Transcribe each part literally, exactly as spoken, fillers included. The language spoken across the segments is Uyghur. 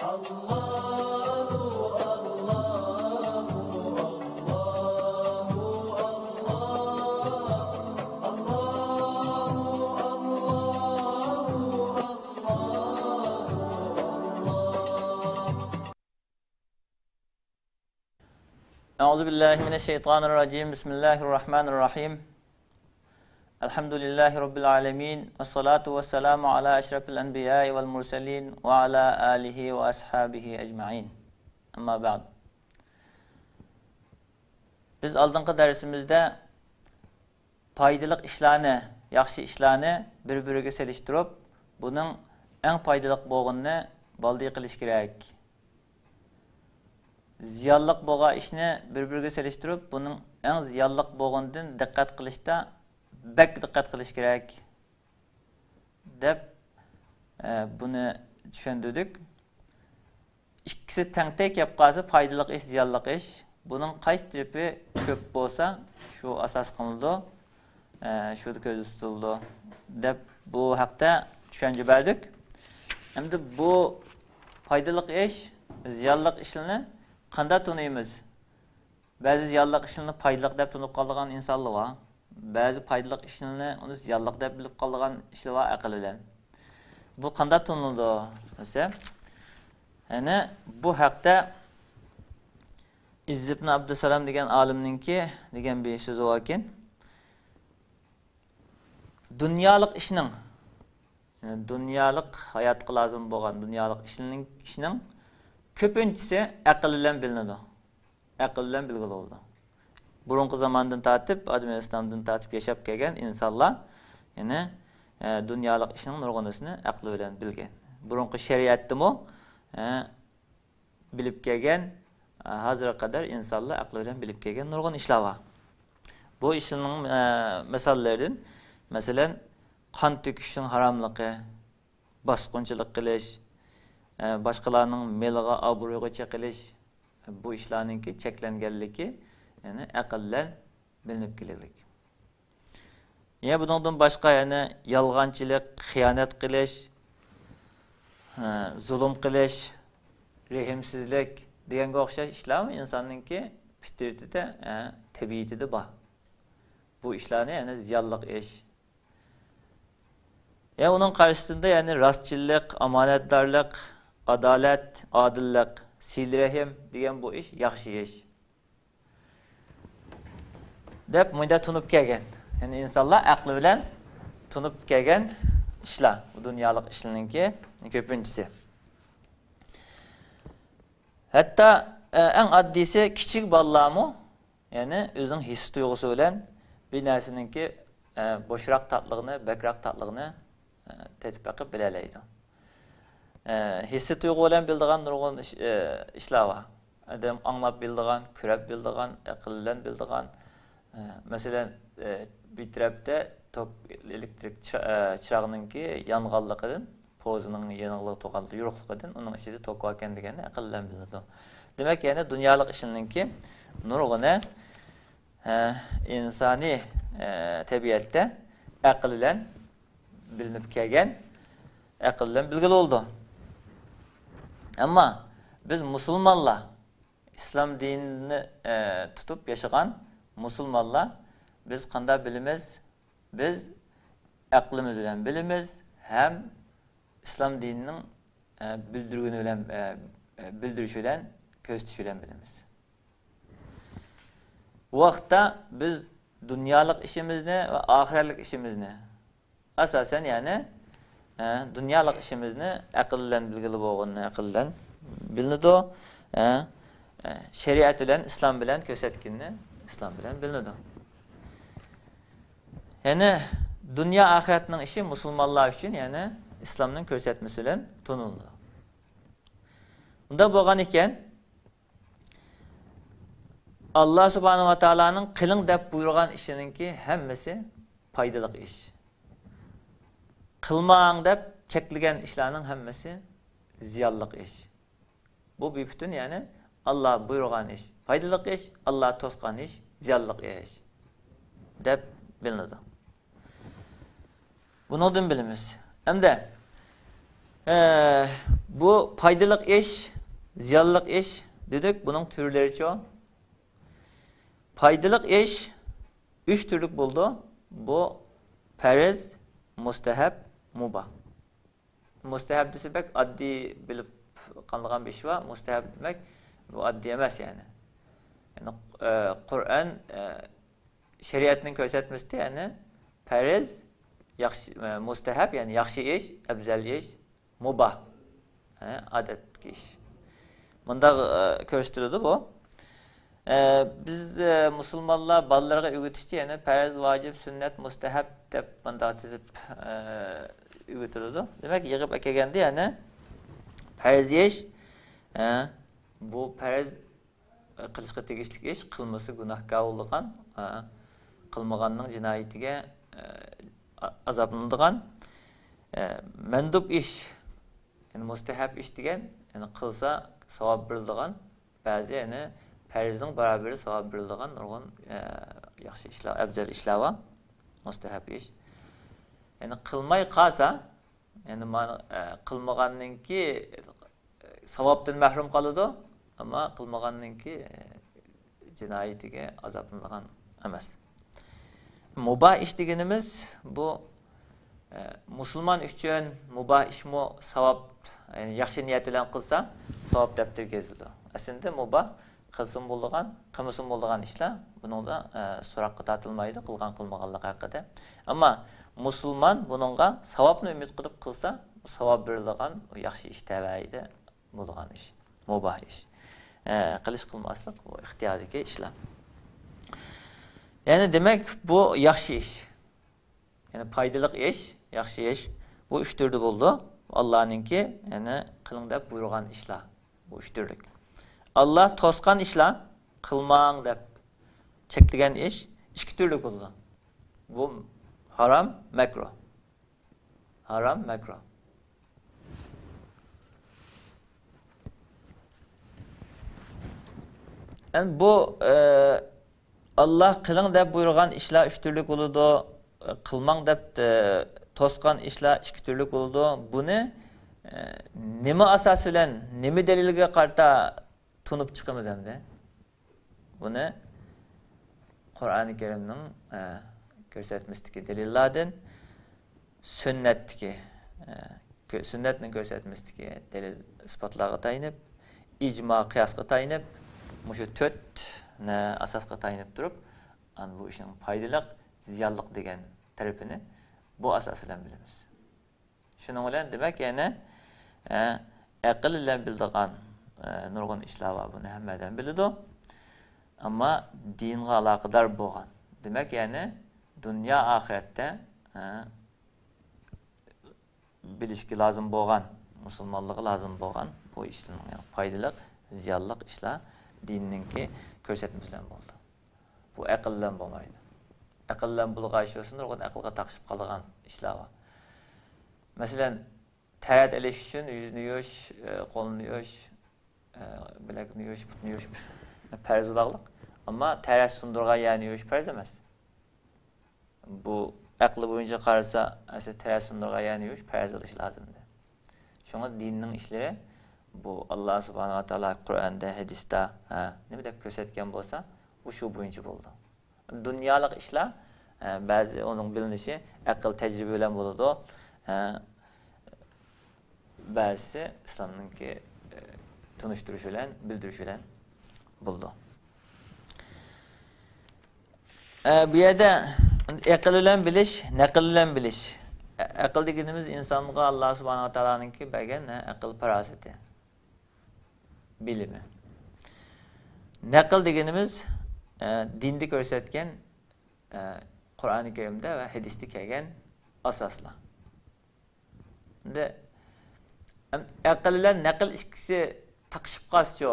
أعوذ بالله من الشيطان الرجيم. بسم الله الرحمن الرحيم. الحمد لله رب العالمين. والصلاة والسلام على أشرف الأنبياء والمرسلين وعلى آله وأصحابه أجمعين. أما بعد. بىز ئالدىنقى دەرسىمىزدە پايدىلىق ئىشلارنى، ياخشى ئىشلارنى بىر-بىرىگە سېلىشتۇرۇپ، بۇنىڭ ئەڭ پايدىلىق بولغىنىنى بالدىي قىلىش كېرەك. زىيانلىق بولغان ئىشنى بىر-بىرىگە سېلىشتۇرۇپ، بۇنىڭ ئەڭ زىيانلىق بولغىنىدىن دىققەت قىلىشتا بەك دىققەت قىلىش كېرەك، دەپ، ئە، بۇنى چۈشەندۈردۇق. ئىككىسى تەڭتەك كەپ قالسا، پايدىلىق ئىش، زىيانلىق ئىش. بۇنىڭ قايسى تەرىپى كۆپ بولسا، شۇ ئاساس قىلىنىدۇ، ئە، شۇ كۆزدە تۇتۇلىدۇ، دەپ بۇ ھەقتە چۈشەنچە بەردۇق. ئەمدى بۇ پايدىلىق ئىش، زىيانلىق ئىشلارنى قانداق تونۇيمىز؟ بەزى زىيانلىق ئىشلارنى پايدىلىق دەپ تونۇپ قالىدىغان ئىنسانلار بار. بەزى پايدىلىق ئىشلارنى ئۇنى زىيانلىق دەپ بىلىپ قالىدىغان ئىشلار بار ئەقىل بىلەن. بۇ قانداق تونۇلىدۇ دېسە، يەنى بۇ ھەقتە ئىزز ئىبن ئابدۇسالام دېگەن ئالىمنىڭكى دېگەن بىر سۆزى باركەن. دۇنيالىق ئىشنىڭ، يەنى دۇنيالىق ھاياتقا لازىم بولغان دۇنيالىق ئىشنىڭ، ئىشنىڭ كۆپىنچىسى ئەقىل بىلەن بىلىنىدۇ. ئەقىل بىلەن بىلگىلى بولىدۇ. بۇرۇنقى زاماندىن تارتىپ، ئادەم ئەلەيھىسسالامدىن تارتىپ ياشاپ كەلگەن ئىنسانلار، يەنى، ئە، دۇنيالىق ئىشنىڭ نۇرغۇنىسىنى ئەقلى بىلەن بىلگەن. بۇرۇنقى شەرىئەتتىمۇ، ئە، بىلىپ كەلگەن، ئە، ھازىرغا قەدەر ئىنسانلار ئەقلى بىلەن بىلىپ كەلگەن نۇرغۇن ئىشلار بار. بۇ ئىشنىڭ، ئە، مىساللىرىدىن، مەسىلەن، قان تۆكۈشنىڭ ھاراملىقى، باسقۇنچىلىق قىلىش، ئە، باشقىلارنىڭ مېلىغا، ئابرۇيىغا چېقىلىش، بۇ ئىشلارنىڭكى چەكلەنگەنلىكى، يەنى ئەقىل بىلەن بىلىنىپ كېلىدىكەن. يەنە بۇنىڭدىن باشقا يەنە يالغانچىلىق، خىيانەت قىلىش، ئە، زۇلۇم قىلىش، رەھىمسىزلىك دېگەنگە ئوخشاش ئىشلارمۇ ئىنساننىڭكى پىترىتىدە، ئە، تەبىئىتىدە بار. بۇ ئىشلارنى يەنە زىيانلىق ئىش. يەنە ئۇنىڭ قارشىسىدا يەنە راستچىللىق، ئامانەتدارلىق، ئادالەت، ئادىللىق، سىلە رەھىم دېگەن بۇ ئىش ياخشى ئىش، دەپ مۇنداق تونۇپ كەلگەن. يەنى ئىنسانلار ئەقلى بىلەن تونۇپ كەلگەن ئىشلار، بۇ دۇنيالىق ئىشلارنىڭكى كۆپىنچىسى. ھەتتا، ئە، ئەڭ ئاددىيسى، كىچىك بالىلارمۇ، يەنى ئۆزىنىڭ ھېس تۇيغۇسى بىلەن بىر نەرسىنىڭكى، ئە، بوشراق تاتلىقىنى، بەكرەك تاتلىقىنى، ئە، تېتىپ بېقىپ بىلەلەيدۇ. ئە، ھېسسىي تۇيغۇ بىلەن بىلىدىغان نۇرغۇن ئىش، ئە، ئىشلار بار. ئادەم ئاڭلاپ بىلىدىغان، كۆرۈپ بىلىدىغان، ئەقىل بىلەن بىلىدىغان. ئە، مەسىلەن، ئە، بىر تەرەپتە توك، ئېلېكتىرىك چىرا-، ئە، چىراغنىڭكى يانغانلىقىدىن، پوزىنىڭ يېنىقلىقى تۇغانلىقى، يورۇقلۇقىدىن ئۇنىڭ ئىچىدە توك باركەن دېگەننى ئەقىل بىلەن بىلىدۇ. دېمەك، يەنى دۇنيالىق ئىشنىڭكى نۇرغۇنى، ھە، ئىنسانىي، ھە، تەبىئەتتە ئەقىل بىلەن بىلىنىپ كەلگەن، ئەقىل بىلەن بىلگىلى بولىدۇ. ئەمما بىز مۇسۇلمانلار، ئىسلام دىنىنى، ھە، تۇتۇپ ياشىغان مۇسۇلمانلار، بىز قانداق بىلىمىز؟ بىز ئەقلىمىز بىلەن بىلىمىز ھەم ئىسلام دىنىنىڭ، ئە، بىلدۈرگىنى بىلەن، ئە، ئە، بىلدۈرۈش بىلەن، كۆرسىتىش بىلەن بىلىمىز. بۇ ۋاقىتتا بىز دۇنيالىق ئىشىمىزنى ۋە ئاخىرەتلىك ئىشىمىزنى، ئاساسەن، يەنى، ئە، دۇنيالىق ئىشىمىزنى ئەقىل بىلەن بىلگىلى بولغىنىنى ئەقىل بىلەن بىلىنىدۇ. ئە، ئە، شەرىئەت بىلەن، ئىسلام بىلەن كۆرسەتكىنىنى ئىسلام بىلەن بىلىنىدۇ. يەنى دۇنيا ئاخىرەتنىڭ ئىشى مۇسۇلمانلار ئۈچۈن، يەنى ئىسلامنىڭ كۆرسەتمىسى بىلەن تونۇلىدۇ. ئۇنداق بولغان ئىكەن، ئاللا سۇبھانەھۇ ۋە تائالانىڭ قىلىڭ دەپ بۇيرۇغان ئىشىنىڭكى ھەممىسى پايدىلىق ئىش. قىلماڭ دەپ چەكلىگەن ئىشلارنىڭ ھەممىسى زىيانلىق ئىش. بۇ بىپۈتۈن، يەنى ئاللا بۇيرۇغان ئىش پايدىلىق ئىش، ئاللا توسقان ئىش زىيانلىق ئىش دەپ بىلىنىدۇ. بۇنىڭدىن بىلىمىز. ئەمدى، ئە، بۇ پايدىلىق ئىش، زىيانلىق ئىش دېدۇق، بۇنىڭ تۈرلىرىچۇ؟ پايدىلىق ئىش ئۈچ تۈرلۈك بولىدۇ. بۇ پەرز، مۇستەھەب، مۇباھ. مۇستەھەب دېسە بەك ئاددىي بىلىپ قالىدىغان بىر ئىش بار. مۇستەھەب دېمەك، بۇ ئاددىي ئەمەس يەنى. يەنى، ئە، قۇرئان، ئە، شەرىئەتنىڭ كۆرسەتمىسىدە، يەنى پەرز، ياخشى، ئە، مۇستەھەب، يەنى ياخشى ئىش، ئەۋزەل ئىش، مۇباھ، ئە، ئادەتتىكى ئىش. مۇنداق، ئە، كۆرسىتىلىدۇ بۇ. ئە، بىز، ئە، مۇسۇلمانلار بالىلىرىغا ئۆگىتىشتە يەنە پەرز، ۋاجىپ، سۈننەت، مۇستەھەب دەپ مۇنداق تىزىپ، ئە، ئۆگىتىلىدۇ. دېمەك، يىغىپ ئەكەلگەندە يەنە پەرز ئىش، ئە، بۇ پەرز، ئە، قىلىشقا تېگىشلىك ئىش، قىلمىسا گۇناھكار بولىدىغان، ئە، قىلمىغاننىڭ جىنايىتىگە، ئە، ئا-، ئازابلىنىدىغان، ئە، مەندۇب ئىش، يەنى مۇستەھەب ئىش دېگەن، يەنى قىلسا ساۋاب بېرىلىدىغان، بەزى يەنى پەرزنىڭ باراۋىرى ساۋاب بېرىلىدىغان نۇرغۇن، ئە، ياخشى ئىشلار، ئەۋزەل ئىشلار بار. مۇستەھەب ئىش. يەنى قىلماي قالسا، يەنى مانا، ئە، قىلمىغاننىڭكى، ئە، ساۋابتىن مەھرۇم قالىدۇ، ئەمما قىلمىغاننىڭكى، ئە، جىنايىتىگە ئازابلىنىدىغان ئەمەس. مۇباھ ئىش دېگىنىمىز بۇ، ئە، مۇسۇلمان ئۈچۈن مۇباھ ئىشمۇ ساۋاب، يەنى ياخشى نىيەت بىلەن قىلسا، ساۋاب دەپتىرىگە يېزىلىدۇ. ئەسلىدە مۇباھ قىلسىمۇ بولىدىغان، قىلمىسىمۇ بولىدىغان ئىشلار، بۇنىڭدا، ئە، سوراققا تارتىلمايدۇ، قىلغان قىلمىغانلىق ھەققىدە. ئەمما مۇسۇلمان بۇنىڭغا ساۋابنى ئۈمىد قىلىپ قىلسا، ساۋاب بېرىلىدىغان ياخشى ئىش تەۋەيىدە بولىدىغان ئىش، مۇباھ ئىش. ئە، قىلىش قىلماسلىق بۇ ئىختىياردىكى ئىشلار. يەنى دېمەك، بۇ ياخشى ئىش. يەنى پايدىلىق ئىش، ياخشى ئىش. بۇ ئۈچ تۈردە بولىدۇ. ئاللانىڭكى، يەنى قىلىڭ دەپ بۇيرۇغان ئىشلار. بۇ ئۈچ تۈرلۈك. ئاللا توسقان ئىشلار، قىلماڭ دەپ چەكلىگەن ئىش ئىككى تۈرلۈك بولىدۇ. بۇ ھارام، مەكرۇھ. ھارام، مەكرۇھ. ئەمدى بۇ، ئە، ئاللا قىلىڭ دەپ بۇيرۇغان ئىشلار ئۈچ تۈرلۈك بولىدۇ. قىلماڭ دەپ، ئە، توسقان ئىشلار ئىككى تۈرلۈك بولىدۇ. بۇنى، ئە، نېمە ئاساس بىلەن، نېمە دەلىلگە قارىتا تونۇپ چىقىمىز ئەمدى؟ بۇنى قۇرئانى كەرىمنىڭ، ئە، كۆرسەتمىسىدىكى دەلىللاردىن، سۈننەتتىكى، ئە، كۆ-، سۈننەتنىڭ كۆرسەتمىسىدىكى دەلىل ئىسپاتلارغا تايىنىپ، ئىجما، قىياسقا تايىنىپ، مۇشۇ تۆت نە-، ئاساسقا تايىنىپ تۇرۇپ، ئاندىن بۇ ئىشنىڭ پايدىلىق، زىيانلىق دېگەن تەرىپىنى بۇ ئاساس بىلەن بىلىمىز. شۇنىڭ بىلەن دېمەك، يەنى، ئە، ئەقىل بىلەن بىلىدىغان، ئە، نۇرغۇن ئىشلار بار، بۇنى ھەممە ئادەم بىلىدۇ. ئەمما دىنغا ئالاقىدار بولغان، دېمەك، يەنى دۇنيا ئاخىرەتتە، ئە، بىلىشكە لازىم بولغان، مۇسۇلمانلىقى لازىم بولغان بۇ ئىشلارنىڭ، يەنى پايدىلىق، زىيانلىق ئىشلار دىننىڭكى كۆرسەتمىسى بىلەن بولىدۇ. بۇ ئەقىل بىلەن بولمايدۇ. ئەقىل بىلەن بولغان ئىش بولسا، نۇرغۇن ئەقىلگە تاقىشىپ قالىدىغان ئىشلار بار. مەسىلەن، تەھارەت ئېلىش ئۈچۈن يۈزنى يۇيۇش، ئە، قولنى يۇيۇش، ئە، بىلەكنى يۇيۇش، پۇتنى يۇيۇش پەرز بولارلىق. ئەمما تەھارەت سۇندۇرغان يەرنى يۇيۇش پەرز ئەمەس. بۇ ئەقلى بويىچە قارىسا، ئەسلى تەھارەت سۇندۇرغان يەرنى يۇيۇش پەرز بولۇشى لازىمدى. شۇڭا دىننىڭ ئىشلىرى، بۇ ئاللا سۇبھانەھۇ ۋە تائالا قۇرئاندا، ھەدىستە، ھە، نېمە دەپ كۆرسەتكەن بولسا، ئۇ شۇ بويىچە بولىدۇ. دۇنيالىق ئىشلار، ئە، بەزى ئۇنىڭ بىلىنىشى ئەقىل، تەجرىبە بىلەن بولىدۇ. ئە، بەزىسى ئىسلامنىڭكى، ئە، تونۇشتۇرۇش بىلەن، بىلدۈرۈش بىلەن بولىدۇ. ئە، بۇ يەردە ئەقىل بىلەن بىلىش، نەقىل بىلەن بىلىش. ئە-، ئەقىل دېگىنىمىز ئىنسانغا ئاللا سۇبھانەھۇ ۋە تائالانىڭكى بەرگەن، ئە، ئەقىل پاراسىتى. بىلىمى. نەقىل دېگىنىمىز، ئە، دىندا كۆرسەتكەن، ئە، قۇرئانى كەرىمدە ۋە ھەدىستە كەلگەن ئاساسلار. ئەمدى، ئەم، ئەقىل بىلەن نەقىل ئىككىسى تاقىشىپ قالسىچۇ؟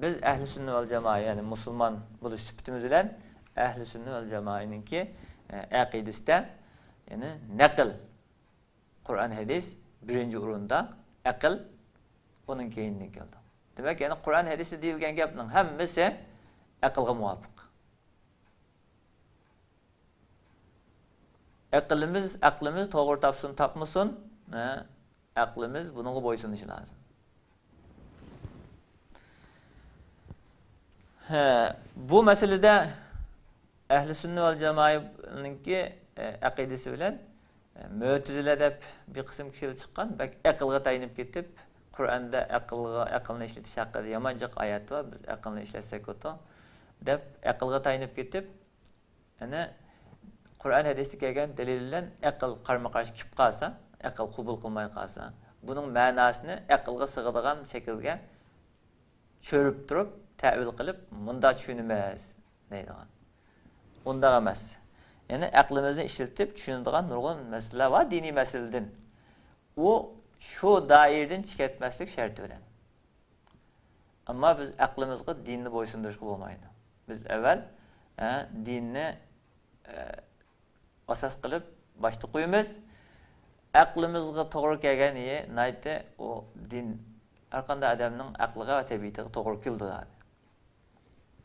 بىز ئەھلى سۈننە ۋەل جامائە، يەنى مۇسۇلمان بولۇش سۈپىتىمىز بىلەن ئەھلى سۈننە ۋەل جامائەنىڭكى، ئە، ئەقىدىسىدە، يەنى نەقىل، قۇرئان، ھەدىس بىرىنچى ئورۇندا، ئەقىل ئۇنىڭ كەينىدىن كېلىدۇ. دېمەك، يەنى قۇرئان، ھەدىستە دېيىلگەن گەپنىڭ ھەممىسى ئەقىلگە مۇۋاپىق. ئەقلىمىز، ئەقلىمىز توغرا تاپسۇن، تاپمىسۇن، ھە، ئەقلىمىز بۇنىڭغا بويسۇنۇشى لازىم. ھە، بۇ مەسىلىدە ئەھلى سۈننە ۋەل جامائەنىڭكى، ئە، ئەقىدىسى بىلەن، ئە، مۆتىزىلە دەپ بىر قىسىم كىشىلەر چىققان، بەك ئەقىلگە تايىنىپ كېتىپ، قۇرئاندا ئەقىلگە، ئەقىلنى ئىشلىتىش ھەققىدە يامان جىق ئايەت بار، بىز ئەقىلنى ئىشلەتسەك بولىدۇ، دەپ ئەقىلگە تايىنىپ كېتىپ، يەنى قۇرئان ھەدىستە كەلگەن دەلىل بىلەن ئەقىل قارمۇ قارشى كېلىپ قالسا، ئەقىل قوبۇل قىلماي قالسا، بۇنىڭ مەناسىنى ئەقىلگە سىغىدىغان شەكىلگە چۆرۈپ تۇرۇپ، تەئۋىل قىلىپ، مۇنداق چۈشىنىمىز دەيدىغان. ئۇنداق ئەمەس. يەنى ئەقلىمىزنى ئىشلىتىپ چۈشىنىدىغان نۇرغۇن مەسىلىلەر بار دىنىي مەسىلىدىن. ئۇ شۇ دائىرىدىن چىقىپ كەتمەسلىك شەرتى بىلەن. ئەمما بىز ئەقلىمىزغا دىننى بويسۇندۇرۇشقا بولمايدۇ. بىز ئەۋۋەل، ئە، دىننى، ئە، ئاساس قىلىپ باشتا قويىمىز. ئەقلىمىزغا توغرا كەلگەن يېرى ناھايىتى ئۇ دىن ھەرقانداق ئادەمنىڭ ئەقلىگە ۋە تەبىئىتىگە توغرا كېلىدۇ.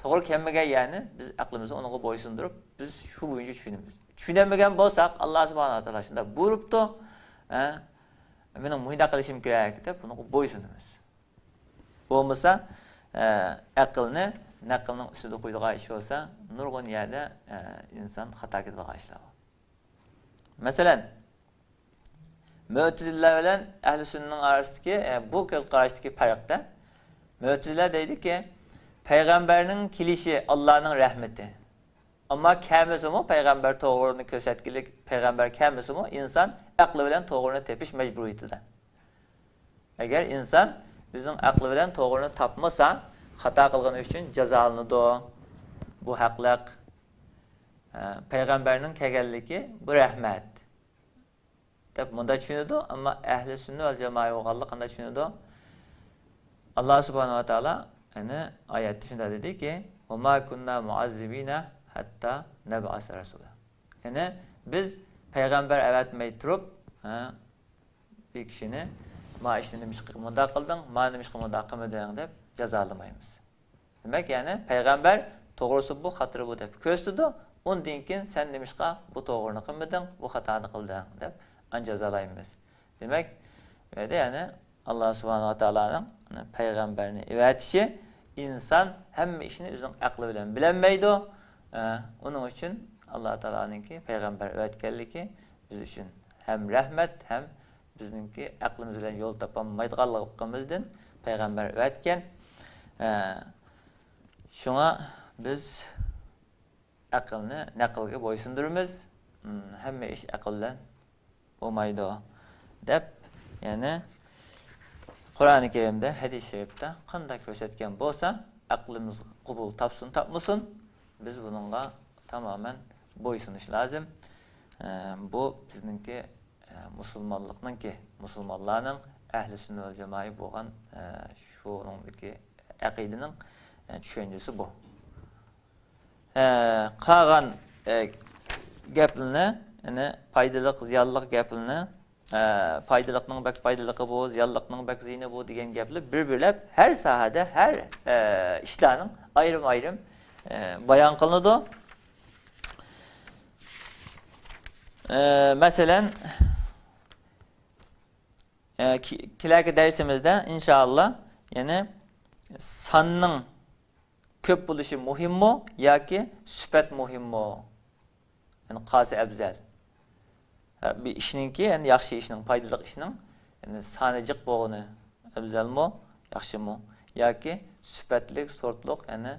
توغرا كەلمىگەن يەرنى بىز ئەقلىمىزنى ئۇنىڭغا بويسۇندۇرۇپ، بىز شۇ بويىچە چۈشىنىمىز. چۈشىنەلمىگەن بولساق، ئاللا سۇبھانەھۇ ۋە تائالا شۇنداق بۇيرۇپتۇ، ھە، مېنىڭ مۇنداق قىلىشىم كېرەك دەپ ئۇنىڭغا بويسۇنىمىز. بولمىسا، ئە، ئەقىلنى نەقىلنىڭ ئۈستىدە قويىدىغان ئىش بولسا، نۇرغۇن يەردە، ئە، ئىنسان خاتا كېتىدىغان ئىشلار بار. مەسىلەن، مۆتىزىلە بىلەن ئەھلى سۈننىنىڭ ئارىسىدىكى، ئە، بۇ كۆز قاراشتىكى پەرقتە، مۆتىزىلە دەيدۇكى، پەيغەمبەرنىڭ كېلىشى ئاللانىڭ رەھمىتى. ئەمما كەلمىسىمۇ، پەيغەمبەر توغرىنى كۆرسەتكىلى، پەيغەمبەر كەلمىسىمۇ، ئىنسان ئەقلى بىلەن توغرىنى تېپىش مەجبۇرىيىتىدە. ئەگەر ئىنسان ئۆزىنىڭ ئەقلى بىلەن توغرىنى تاپمىسا، خاتا قىلغىنى ئۈچۈن جازالىنىدۇ. بۇ ھەقلىق. ھە، پەيغەمبەرنىڭ كەلگەنلىكى بۇ رەھمەت دەپ مۇنداق چۈشىنىدۇ، ئەمما ئەھلى سۈننە ۋەل جامائە بولغانلار قانداق چۈشىنىدۇ؟ ئاللا سۇبھانەھۇ ۋە تائالا، يەنى ئايەتتە شۇنداق دېدىكى، «ۋە ما كۇننا مۇئەززىبىنە ھەتتا نەبئەسە رەسۇلا.» يەنى بىز پەيغەمبەر ئەۋەتمەي تۇرۇپ، ھە، بىر كىشىنى، «ما ئىشنى نېمىشقا مۇنداق قىلدىڭ، ما نېمىشقا مۇنداق قىلمىدىڭ؟» دەپ جازالىمايمىز. دېمەك، يەنى پەيغەمبەر توغرىسى بۇ، خاتىرى بۇ دەپ كۆرسىتىدۇ. ئۇندىن كېيىن، «سەن نېمىشقا بۇ توغرىنى قىلمىدىڭ، بۇ خاتانى قىلدىڭ؟» دەپ ئان جازالايمىز. دېمەك، بۇ يەردە يەنى ئاللا سۇبھانەھۇ ۋە تائالانىڭ پەيغەمبەرنى ئەۋەتىشى، ئىنسان ھەممە ئىشنى ئۆزىنىڭ ئەقلى بىلەن بىلەلمەيدۇ. ئە، ئۇنىڭ ئۈچۈن ئاللا تائالانىڭكى پەيغەمبەر ئەۋەتكەنلىكى بىز ئۈچۈن ھەم رەھمەت، ھەم بىزنىڭكى ئەقلىمىز بىلەن يول تاپالمايدىغانلىقىمىزدىن پەيغەمبەر ئەۋەتكەن. ئە، شۇڭا بىز ئەقىلنى نەقىلگە بويسۇندۇرىمىز. ھەممە ئىش ئەقىل بىلەن بولمايدۇ، دەپ، يەنى قۇرئانى كەرىمدە، ھەدىس شەرىپتە قانداق كۆرسەتكەن بولسا، ئەقلىمىز قوبۇل تاپسۇن تاپمىسۇن، بىز بۇنىڭغا تامامەن بويسۇنۇش لازىم. ئە، بۇ بىزنىڭكى، ئە، مۇسۇلمانلىقنىڭكى، مۇسۇلمانلارنىڭ ئەھلى سۈننە ۋەل جامائە بولغان، ئە، شۇنىڭدىكى ئەقىدىنىڭ، ئە، چۈشەنچىسى بۇ. ئە، قالغان، ئە، گەپلىرىنى، يەنى پايدىلىق، زىيانلىق گەپلىرىنى، ئە، پايدىلىقنىڭ بەك پايدىلىقى بۇ، زىيانلىقنىڭ بەك زىيىنى بۇ دېگەن گەپلەر بىر-بىرلەپ ھەر ساھەدە، ھەر، ئە، ئىشلارنىڭ ئايرىم-ئايرىم، ئە، بايان قىلىنىدۇ. ئە، مەسىلەن، ئە، كى-، كېلەركى دەرسىمىزدە ئىنشائاللا يەنى ساننىڭ كۆپ بولۇشى مۇھىممۇ ياكى سۈپەت مۇھىممۇ؟ يەنى قايسى ئەۋزەل؟ ھە، بىر ئىشنىڭكى، يەنى ياخشى ئىشنىڭ، پايدىلىق ئىشنىڭ، يەنى سانى جىق بولغىنى ئەۋزەلمۇ، ياخشىمۇ؟ ياكى سۈپەتلىك، سورتلۇق، يەنى،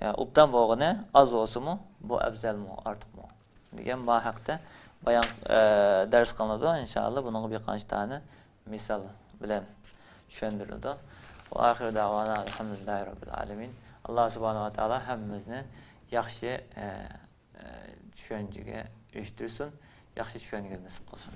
ئە، ئوبدان بولغىنى ئاز بولسىمۇ، بۇ ئەۋزەلمۇ، ئارتۇقمۇ؟ دېگەن ما ھەقتە بايان، ئە، دەرس قىلىنىدۇ. ئىنشائاللا، بۇنىڭغا بىر قانچە دانە مىسال بىلەن چۈشەندۈرۈلىدۇ. ۋە ئاخىرۇ دەۋانا ئەلھەمدۇلىللاھى رەببىل ئالەمىن. ئاللا سۇبھانەھۇ ۋە تائالا ھەممىمىزنى ياخشى، ئە، ئە، چۈشەنچىگە ئېرىشتۈرسۇن، ياخشى چۈشەنگىلى نېسىپ قىلسۇن.